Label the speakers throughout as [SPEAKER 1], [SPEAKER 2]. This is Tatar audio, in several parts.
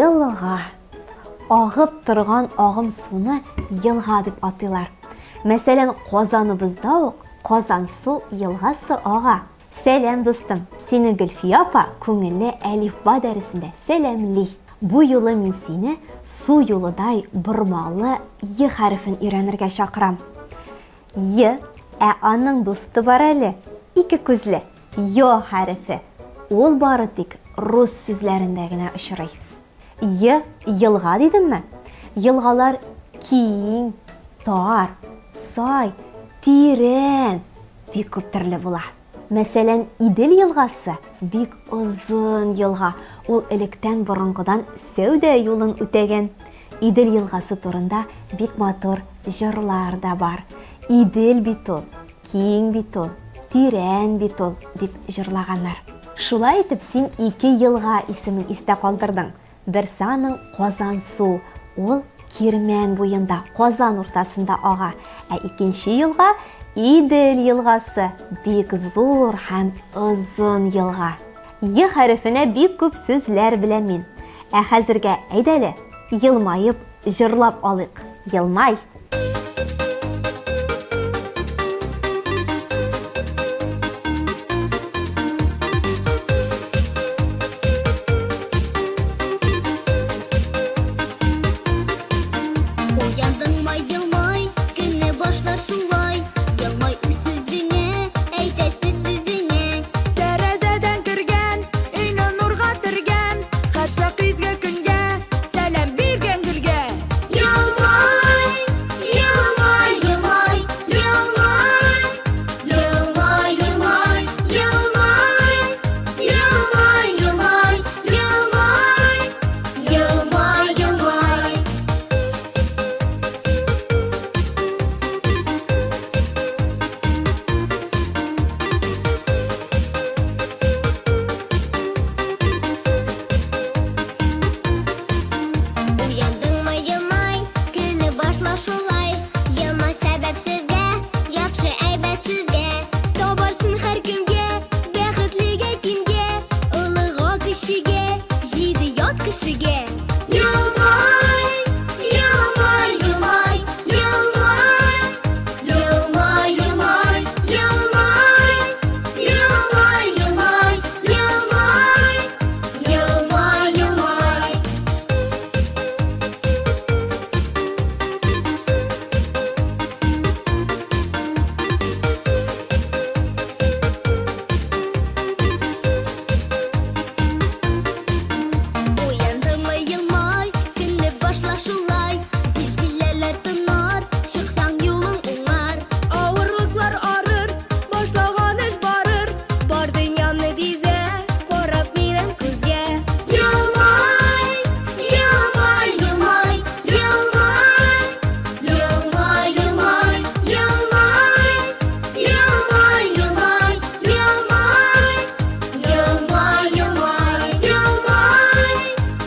[SPEAKER 1] Елга. Агып торган агым суны елга дип атыйлар. Мәсәлән, Казаныбызда ук Казансу елгасы ага. Сәлам, дустым! Сине Гөлфия апа күңелле әлифба дәресендә сәламли. Бу юлы мин сине су юлыдай бормалы Е хәрефен өйрәнергә чакырам. Е, ә аның дусты бар әле, ике күзле, Ё хәрефе. Ул бары тик рус сүзләрендә генә очрый. Е, елга дидемме? Елгалар киң, тар, сай, тирән, бик күп төрле була. Мәсәлән, Идел елгасы бик озын елга. Ул электән борынгыдан сәүдә юлын үтәгән. Идел елгасы турында бик матур җырлар да бар. Идел бит ул, киң бит ул, тирән бит ул, дип җырлаганнар. Шулай итеп, син ике елга исемен истә калдырдың. Берсе аның Казансу, ул Кирмән буенда, Казан уртасында ага. Ә икенче елга Идел елгасы, бик зур һәм озын елга. Е хәрефенә бик күп сүзләр беләм мин. Ә хәзергә әйдәле, елмаеп, җырлап алыйк. Елмай!
[SPEAKER 2] Уяндыңмы, елмай, көнне башла шулай. Елмай үз-үзеңә, әйтәсе сүзеңә.
[SPEAKER 3] Тәрәзәдән кергән, өйне нурга төргән, һәрчак изге көнгә сәлам биргән гөлгә.
[SPEAKER 2] Елмай, елмай, елмай, елмай. Елмай, елмай, елмай. Елмай, елмай, елмай. Елмай, елмай. Уяндыңмы, елмай, көнне башла шулай. Елмай сәбәпсезгә, яхшы әйбәт сүзгә.
[SPEAKER 3] Табарсың һәркемгә, бәхетлегә кимгә, олыга кешегә, җиде ят кешегә.
[SPEAKER 2] Елмай, елмай, елмай, елмай. Елмай, елмай, елмай. Елмай, елмай, елмай. Елмай, елмай. Уяндыңмы, елмай, көнне башла шулай. Зилзиләләр тынар, чыксаң юлың уңар.
[SPEAKER 3] Авырлыклар арыр, башлаган эш барыр, бар дөньяны бизә, карап минем күзгә.
[SPEAKER 2] Елмай, елмай, елмай, елмай. Елмай, елмай, елмай. Елмай, елмай, елмай. Елмай, елмай, елмай.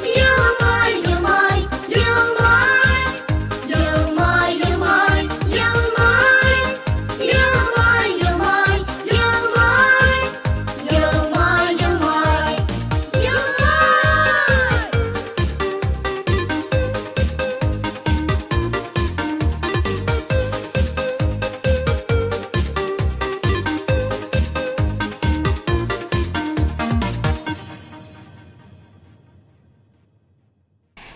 [SPEAKER 2] Елмай, елмай, елмай. Елмай, елмай, елмай. Елмай, елмай, елмай. Елмай, елмай. Елмай!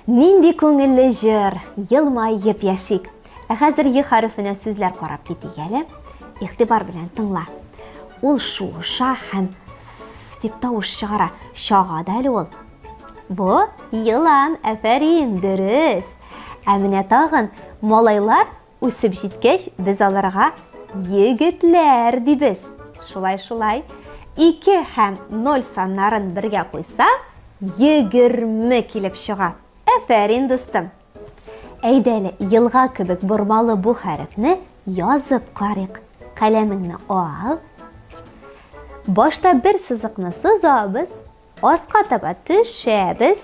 [SPEAKER 1] Нинди күңелле җыр, елмаеп яшик. Ә хәзер Е хәрефенә сүзләр карап китик әле. Игътибар белән тыңла. Ул шуыша һәм с дип тавыш чыгара. Чага да әле ул. Бу елан, афәрин, дөрес. Ә менә тагын малайлар үсеп җиткәч, без аларга егетләр дибез. Шулай, шулай. 2 һәм 0 саннарын бергә куйсаң, 20 килеп чыга. Афәрин, дустым. Әйдә әле, елга кебек бормалы бу хәрефне язып карыйк. Каләмеңне ал. Башта бер сызыкны сызабыз, аска таба төшәбез.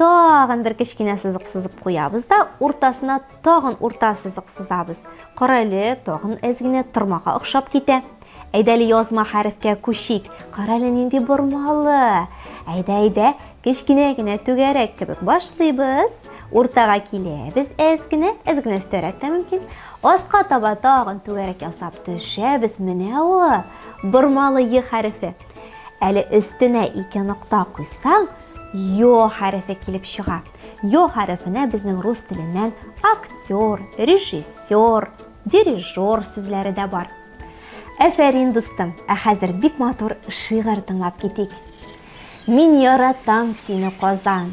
[SPEAKER 1] Тагын бер кечкенә сызык сызып куябыз да, уртасына тагын урта сызык сызабыз. Кара әле, тагын әз генә тырмага охшап китә. Әйдә әле язма хәрефкә күчик. Кара әле, нинди бормалы. Әйдә, әйдә, Кечкенә генә түгәрәк кебек башлыйбыз. Уртага киләбез әз генә, әз генә өстәрәк тә мөмкин. Аска таба тагын түгәрәк ясап төшәбез. Менә ул, бормалы Е хәрефе. Әле өстенә ике нокта куйсаң, Ё хәрефе килеп чыга. Ё хәрефенә безнең рус теленнән актер, режиссер, дирижер сүзләре дә бар. Әфәрин, дустым! Ә хәзер бик матур шигырь тыңлап китик. Мин яратам сине, Казан,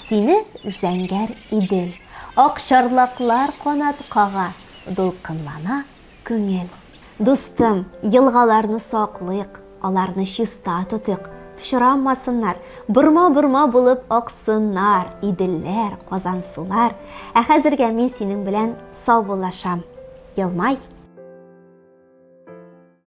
[SPEAKER 1] сине, зәңгәр Идел. Ак чарлаклар канат кага, дулкынлана күңел. Дустым, елгаларны саклыйк, аларны чиста тотыйк, пычранмасыннар, борма-борма булып аксыннар Иделләр, Казансулар. Ә хәзергә мин синең белән саубуллашам. Елмай!